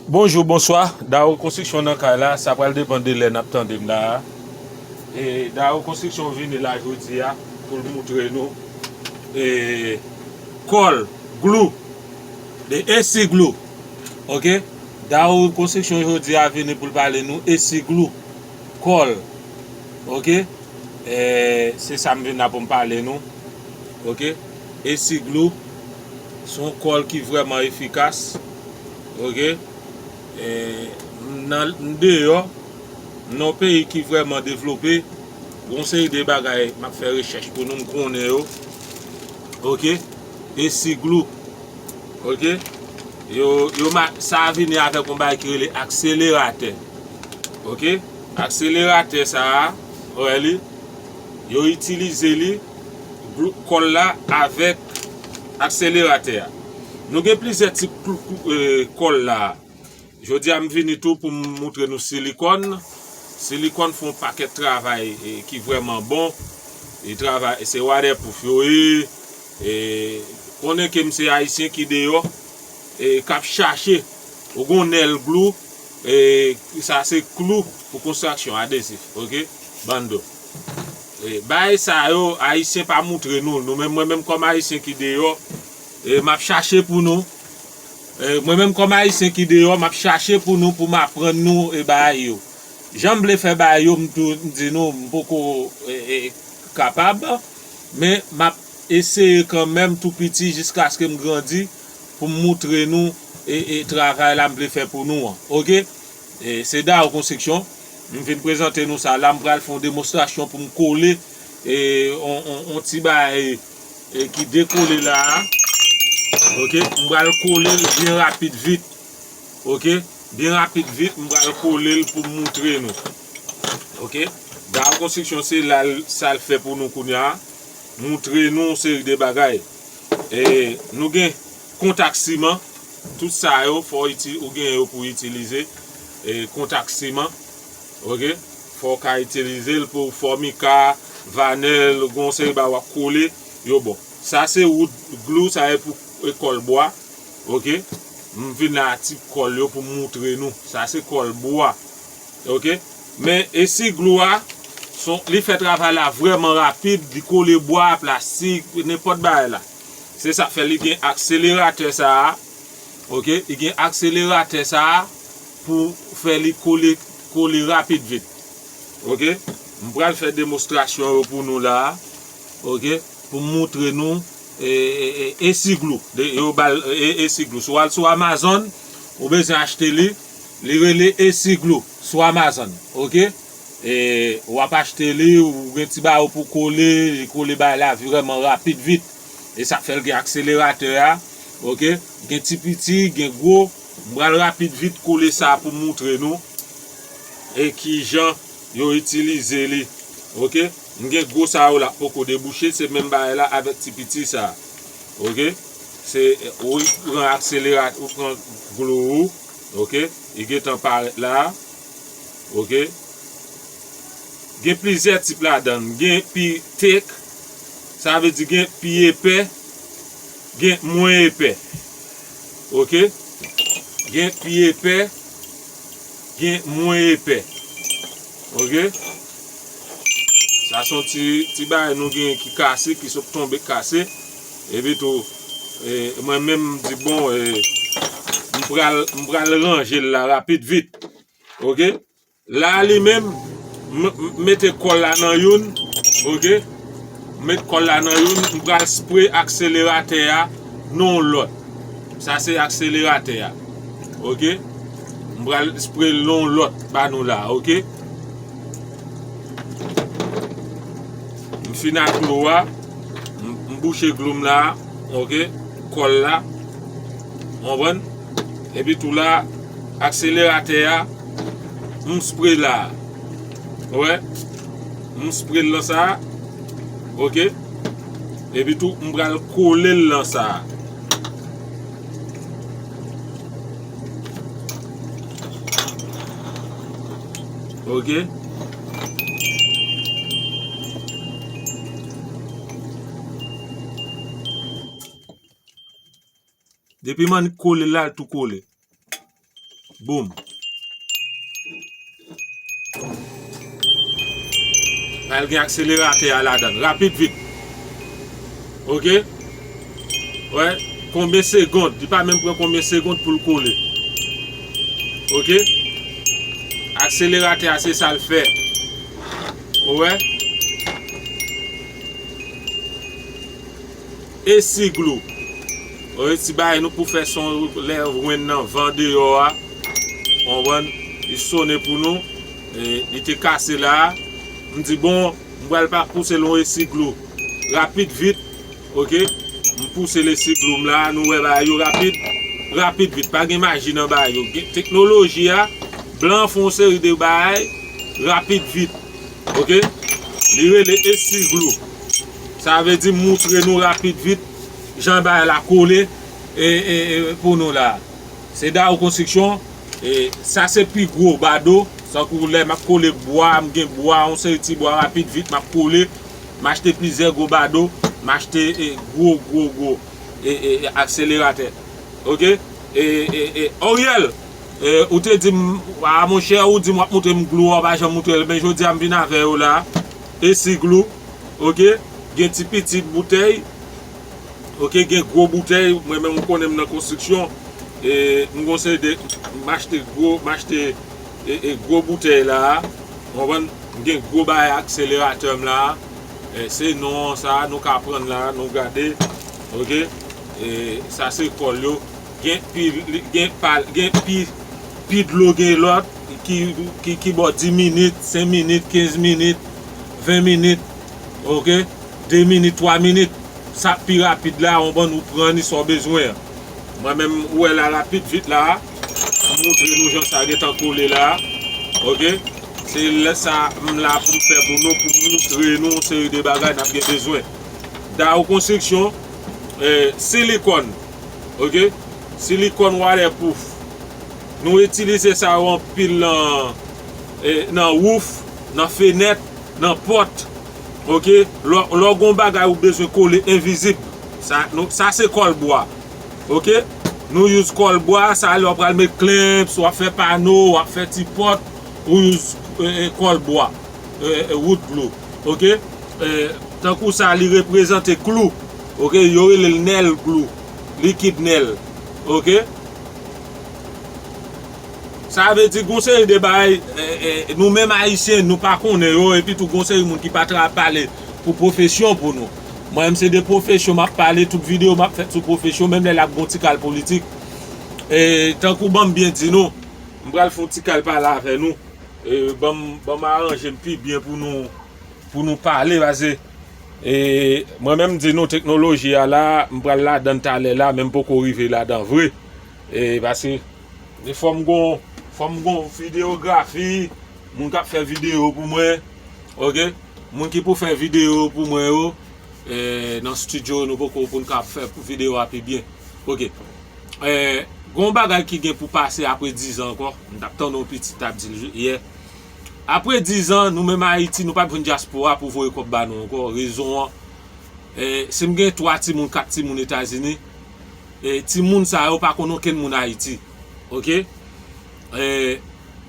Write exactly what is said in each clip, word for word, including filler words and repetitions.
Bonjou, bonswa. Dao Konstriksyon nan kay la, sa pral depann de lè n ap tande m la a. E Dao Konstriksyon vini la jodi a pou l moutre nou e kòl, glou, de esi glou. Oke? Dao Konstriksyon jodi a vini pou l pale nou esi glou, kòl. Oke? E se sa m vin la pou m pale nou. Oke? Esi glou, se yon kòl ki vrèman efikas. Oke? E, nan, m deyò, m nan yon peyi ki vrèman devlope, gon seri de bagay m ap fè rechèch pou nou, m konnen yo. Oke? Esi glou. Oke? Yo, yo ma-, sa a vini avèk yon bagay ki rele akseleratè. Oke? Akseleratè sa a, ou wè li, yo itilize li, glou-, kòl la avèk akseleratè a. Nou gen plizyè tip klou-, klou-, e, kòl la. Jodi a m vini tou pou m moutre nou silikòn. Silikòn fè yon pakèt travay, e, ki vrèman bon. E travay, se waterproof yo ye. E konnen ke m se ayisyen ki deyò, e k ap chache. Ou gon nèl glou, e sa se klou pou konstriksyon, adezif, oke? Bando. E bagay sa yo, ayisyen pa moutre nou. Nou menm, mwen menm kòm ayisyen ki deyò, e m ap chache pou nou. E mwen menm kòm ayisyen ki deyò, m ap chache pou nou, pou m aprann nou e bagay yo. Jan m vle fè bagay yo, m tou, m di nou, m poko, e, e, kapab, men m ap eseye kanmenm tou piti jiskaske m grandi pou m moutre nou e, e travay la m vle fè pou nou an. Oke? E se Dao Konstriksyon. M vin prezante nou sa la, m pral fè yon demonstrasyon pou m kole e, on, on, on ti bagay, e, ki dekole la a. Oke? M pral kole l byen rapid vit. Oke? Byen rapid vit, m pral kole l pou m moutre nou. Oke? Dao Konstriksyon se la l, sa l fè pou nou kounye a. Moutre nou yon seri de bagay. E, nou gen kontak siman. Tout sa yo, fò iti-, ou gen yo pou itilize. E, kontak siman. Oke? Fò w ka itilize l pou fòmika, vanèl, gon seri bagay w ap kole, yo bon. Sa se wood glue, sa e pou, e, kòl bwa. Oke? M vin la a tip kòl yo pou m moutre nou. Sa se kòl bwa. Oke? Men esi glou a, son, li fè travay la vrèman rapid, li kole bwa, plastik, nenpòt bagay la. Se sa k fè li gen akseleratè sa a. Oke? Li gen akseleratè sa a pou fè li kole, kole rapid vit. Oke? M pral fè demonstrasyon yo pou nou la a. Oke? Pou m moutre nou, e, e, e, esi glou. De, yo ba l, e, esi glou. Si w al sou Amazon, ou bezwen achte li. Li rele esi glou sou Amazon. Oke? E w ap achte li, ou gen ti ba ou pou kole, li kole bagay la vrèman rapid vit. E sa k fè l gen akseleratè a. Oke? Gen ti piti, gen gwo. M pral rapid vit kole sa pou m moutre nou. E kijan yo itilize li. Oke? M gen gwo sa yo la poko debouche, se menm bagay la avèk ti piti sa. Oke? Se, ou pran akselera-, ou pran glou ou, oke? Li gentan parèt la. Oke? Gen plizyè tip ladan l. Gen pi thick, sa vle di gen pi epè, gen mwen epè. Oke? Gen pi epè, gen mwen epè. Oke? Sa se yon ti, ti bagay nou genyen ki kase, ki sot tonbe kase. Epi tou, e, mwen menm m di, bon, e, m pral, m pral ranje l la rapid vit. Oke? La li menm, m, m mete kòl la nan youn. Oke? M met kòl la nan youn, m pral spre akseleratè a nan yon lòt. Sa se akseleratè a. Oke? M pral spre l nan yon lòt ba nou la, oke? M fin ak glou a, m, m bouche glou m la, oke? Kòl la, konprann? Epi tou la, akseleratè a, m spre la. Ou wè? M spre l nan sa. Oke? Epi tou, m pral kole l nan sa. Oke? Depi m annik kole l la, l tou kole. Boum. Pral gen akseleratè a ladan l. Rapid vit. Oke? Wè, konbyen segond? Li pa menm pran konbyen segond pou l kole. Oke? Akseleratè a se sa l fè. Ou wè? Esi glou. Oke, ti bagay nou pou fè son lè ren nan van deyò a. Konprann? Li sonnen pou nou. E, li te kase la. M di, bon, m pral pa pouse l yon esi glou. Rapid vit. Oke? M pouse l esi glou m la. Nou wè bagay yo rapid. Rapid vit. Pa gen maji nan bagay yo. Gen teknoloji a. Blan fè yon seri de bagay. Rapid vit. Oke? Li rele esi glou. Sa vle di moutre nou rapid vit jan bagay la kole e, e, e, pou nou la. Se Dao Konstriksyon. E, sa se pi gwo bado. Tankou lè m ap kole bwa, m gen bwa, yon seri ti bwa rapid vit, m ap kole. M achte plizyè gwo bado. M achte, e, gwo, gwo, gwo, e, e, e, akseleratè. Oke? E, e, e, Oriel, e, ou te di m, a, monchè, ou di m w ap montre m glou a, w pa janm montre l. Men jodi a, m vin avè yo la. Esi glou. Oke? Gen ti pitit boutèy. Oke, gen gwo boutèy, mwen menm ou konnen m nan konstriksyon. E, m gon seri de, m achte gwo, m achte, e, e, gwo boutèy la. Ou konprann? M gen gwo bagay akseleratè m la. E, se non sa, nou ka pran la, nou gade. Oke? E, sa se kòl yo. Gen pi, gen pa, gen pi, pi dlo, gen lòt ki, ki, ki bò dis minit, senk minit, kenz minit, ven minit. Oke? De minit, twa minit. Sa pi rapid la, ou konprann, ou pran ni sa w bezwen an. Mwen menm, ou wè la rapid vit la, m montre nou jan sa gentan kole la. Oke? Se lè sa m la pou m fè pou nou, pou m montre nou yon seri de bagay n ap gen bezwen. Dao Konstriksyon, e, silikòn. Oke? Silikòn waterproof. Nou itilize sa yo anpil nan, e, nan wouf, nan fenèt, nan pòt. Oke? Lè, lè w gon bagay ou bezwen kole envizib. Sa, nou, sa se kòl bwa. Oke? Nou use kòl bwa, sa lè w pral met klenps, w ap fè pano, w ap fè ti pòt, ou use, e, e, kòl bwa, e, e, wood glue. Oke? E, tankou sa, li reprezante klou. Oke? Yo rele l nèl glou, likid nèl. Oke? Sa vle di gon seri de bagay, e, e, nou menm Ayisyen, nou pa konnen yo, epi tou gon seri moun ki pa tra pale pou pwofesyon pou nou. Mwen menm se de pwofesyon m ap pale, tout videyo m ap fèt sou pwofesyon, menm lè l ap gon ti kal politik. E, tankou ban m byen di nou, m pral fè yon ti kal pale avè nou. E, ban m, ban m aranje m pi byen pou nou, pou nou pale, paske, e, mwen menm m di nou teknoloji a la, m pral ladan l talè la, men m poko rive ladan vre. E, paske, e fò m gon, fò m gon videyografi, moun k ap fè videyo pou mwen, oke? Moun ki pou fè videyo pou mwen yo, e, nan estidyo, nou poko pou n ka fè videyo a pi byen. Oke. E, gon bagay ki gen pou pase apre diz an ankò. M t ap tande yon pitit t ap di l yè. Apre diz an, nou menm Ayiti, nou p ap jwenn dyaspora pou voye kòb ba nou ankò. Rezon an, e, si m gen twa timoun, kat timoun Etazini, e, timoun sa yo pa konn okenn moun Ayiti. Oke? E,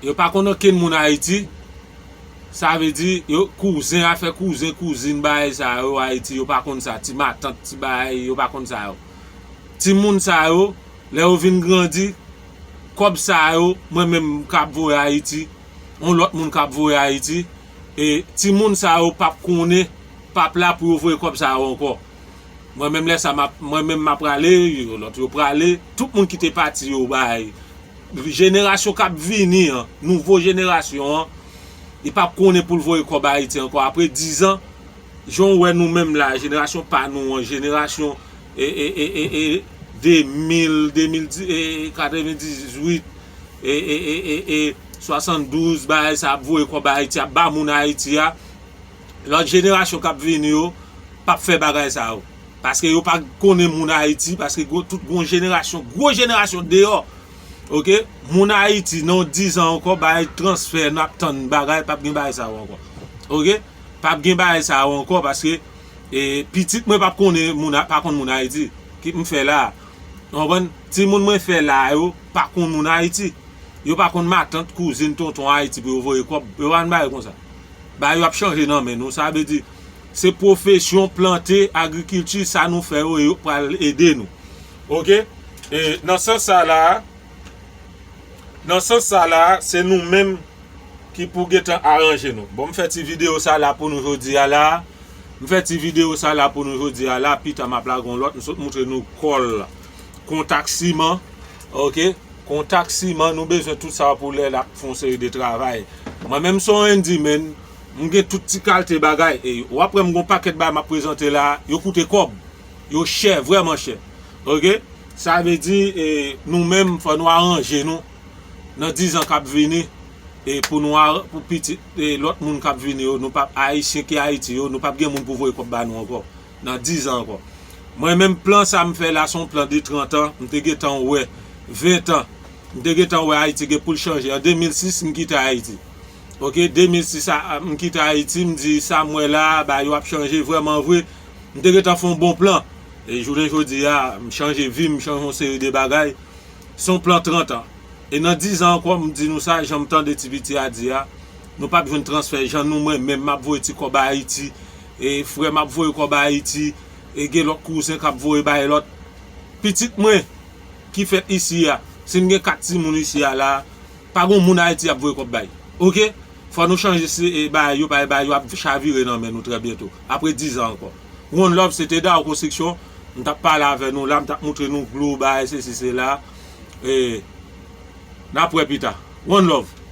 yo pa konn okenn moun Ayiti. Sa vle di, yo, kouzen, afè kouzen, kouzin, bagay sa yo, Ayiti, yo pa konn sa. Ti matant, ti bagay, yo pa konn sa yo. Timoun sa yo, lè yo vin grandi, kòb sa yo, mwen menm m k ap voye Ayiti, yon lòt moun k ap voye Ayiti, e timoun sa yo p ap konnen, p ap la pou yo voye kòb sa yo ankò. Mwen menm lè sa m ap, mwen menm m ap prale, yo lòt yo prale, tout moun ki te pati yo bay. Jenerasyon k ap vini an, nouvo jenerasyon an, li p ap konnen pou l voye kòb Ayiti ankò. Apre diz an, jan w wè nou menm la, jenerasyon pa nou an, jenerasyon, e, e, e, e, e, de mil, de mil, e, e, katrevendizuit, e, e, e, e, e, swasanndouz, bagay sa ap voye kòb Ayiti, ap ba moun Ayiti a. Lòt jenerasyon k ap vini yo p ap fè bagay sa yo. Paske yo pa konnen moun Ayiti, paske gwo, tout gwo jenerasyon, gwo jenerasyon deyò. Oke? Moun Ayiti, nan diz an ankò, bagay transfè, n ap tann bagay, p ap gen bagay sa yo ankò. Oke? P ap gen bagay sa yo ankò, paske, e, pitit mwen p ap konnen moun, pa konn moun Ayiti. Ki m fè la a? Ou konprann? Timoun mwen fè la a yo pa konn moun Ayiti. Yo pa konn matant, kouzin, tonton Ayiti pou yo voye kòb. Yo pa konn bagay konsa. Bagay yo ap chanje nan men nou. Sa vle di, se pwofesyon plante, agrikilti, sa nou fè yo, yo pral ede nou. Oke? E nan sans sa la, nan sans sa la, se nou menm ki pou gentan aranje nou. Bon, m fè ti videyo sa la pou nou jodi a la. M fè ti videyo sa la pou nou jodi a la. Pita m ap lage yon lòt. M sot moutre nou kòl kontak siman. Oke? Kontak siman, nou bezwen tout sa pou lè l ap fè yon seri de travay. Mwen menm se yon handyman, m gen tout ti kalte bagay. E w ap wè m gen yon pakèt bagay m ap prezante la, yo koute kòb. Yo chè, vrèman chè. Oke? Sa vle di, e, nou menm, fò nou aranje nou nan dizan k ap vini. E pou nou a, pou pitit, e, lòt moun k ap vini yo, nou p ap, Ayisyen ki Ayiti yo, nou p ap gen moun pou voye kòb ba nou ankò. Nan dizan ankò. Mwen menm, plan sa m fè la, se yon plan de trant an. M te gentan wè, ven an. M te gentan wè Ayiti gen pou l chanje. An de mil sis, m kite Ayiti. Oke, de mil sis a, a, m kite Ayiti, m di sa m wè la, bagay yo ap chanje vrèman vre. M te gentan fè yon bon plan. E jounen jodi a, m chanje vi m, m chanje yon seri de bagay. Se yon plan trant an. E nan dizan ankò, m di nou sa, jan m tande ti piti a di a, nou p ap jwenn transfè. Jan nou, mwen menm, m ap voye ti kòb Ayiti, e frè m ap voye kòb Ayiti, e gen lòt kouzen k ap voye bay lòt. Pitit mwen, ki fèt isi a, si n gen kat timoun isi a la, pa gen moun Ayiti ap voye kòb bay. Oke? Fò nou chanje se, e, bagay yo, bagay, bagay yo ap chavire nan men nou trè byento. Apre dizan ankò. One Love, se te Dao Konstriksyon, m t ap pale avè nou la, m t ap moutre nou glou, bagay, sesi, sela. E, n ap wè pita. One Love.